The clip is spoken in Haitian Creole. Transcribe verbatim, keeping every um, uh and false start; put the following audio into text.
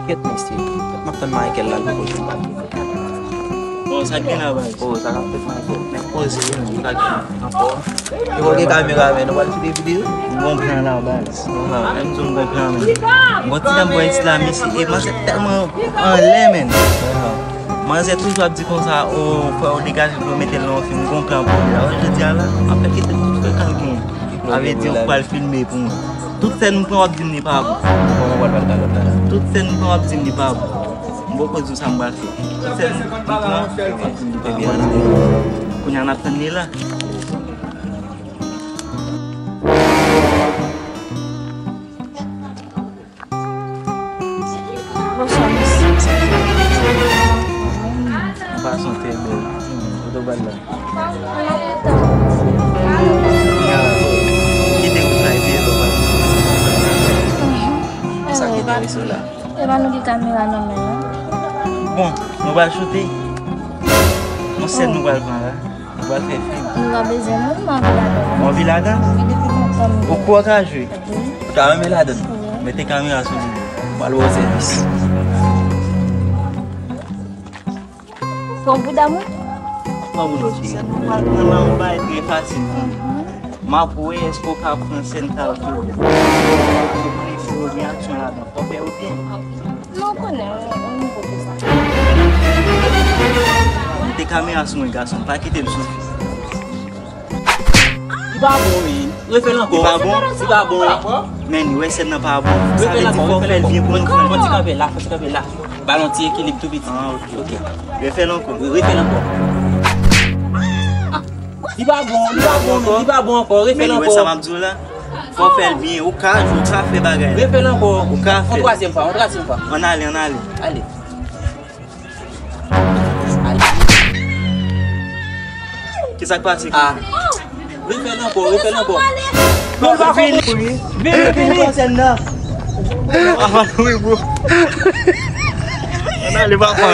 Kèt mesye, m ap tann Michael la, l poko janm pa vini. Bon, sa k gen la, baz? Oh, sa k ap fèt, Michael? Men poze wi, men sa k gen ankò? Yo gen kamera, men nou pral file videyo? M gon plan la, baz. Menm jan m gon plan, men. Bon, ti dam bò isit la, mesye, e manzè tèlman anlè, men. Manzè toujou ap di konsa, oh, fò yo degaje pou yo mete l nan yon fim, m gon plan pou li la. Jodi a la, m ap fè kite tout frekan l genyen. Sa vle di, ou pral filme pou mwen. Tout sèn m pran, w ap di m li pa bon. Kòman w pral pale kalòt la? Tout sèn m pran, w ap di m li pa bon. M poko di w sa m pral fè. Tout sèn m pran, w ap di m li pa bon. Kounye a n ap tann li la. Bonswa, mesye. Fason trè bèl. Kote w pral la? Kite wout la epi lè w pral. Sa ki enterese w la? E pa nou ki kamera nan men nou? Bon, nou pral choute. Yon sèn nou pral pran la. Nou pral fè fim. Nou pa bezwen moun, m anvi ladan. M anvi ladan? Wi, depi lontan m... Ou kwè w ka jwe? Wi. Ou ta renmen ladan? Wi. Mete kamera sou li. M pral ba w sèvis. Bon, bouda mwen. Kòman ou ye? Mwen, mwen, mwen, bay trè fasil. M ap wè èske w ka pran sèn sa yo tou. Ou konnen si yo gen aksyon ladan, fò w fè yo byen. Non, ou konnen, ou, ou nivo pou sa. Mete kamera sou mwen, gason, pa kite m soufri. Li pa bon, wi. Refè l ankò. Li pa bon? Li pa bon, wi. Men, ou wè sèn nan pa bon. Sa vle di fò w fè l byen pou nou fè l. Fò ti kanpe la, fò ti kanpe la. Ba l yon ti ekilib tou piti. Ah, ok. Ok. Refè l ankò. Wi, refè l ankò. Ah, li pa bon, li pa bon, men li pa bon ankò. Refè l ankò. Men, ou wè sa m ap di w la? Fò w fè l byen. Ou ka jwe, ou ka fè bagay la. Refè l ankò. Ou ka fè l. Yon twazyèm fwa, yon twazyèm fwa. Ann ale, ann ale. Ale. Kisa k pase? Ah. Refè l ankò, refè l ankò. Non, li pa fini. Vini, vini. Pran sèn nan. Ah, wi, bro. Ann ale, papa.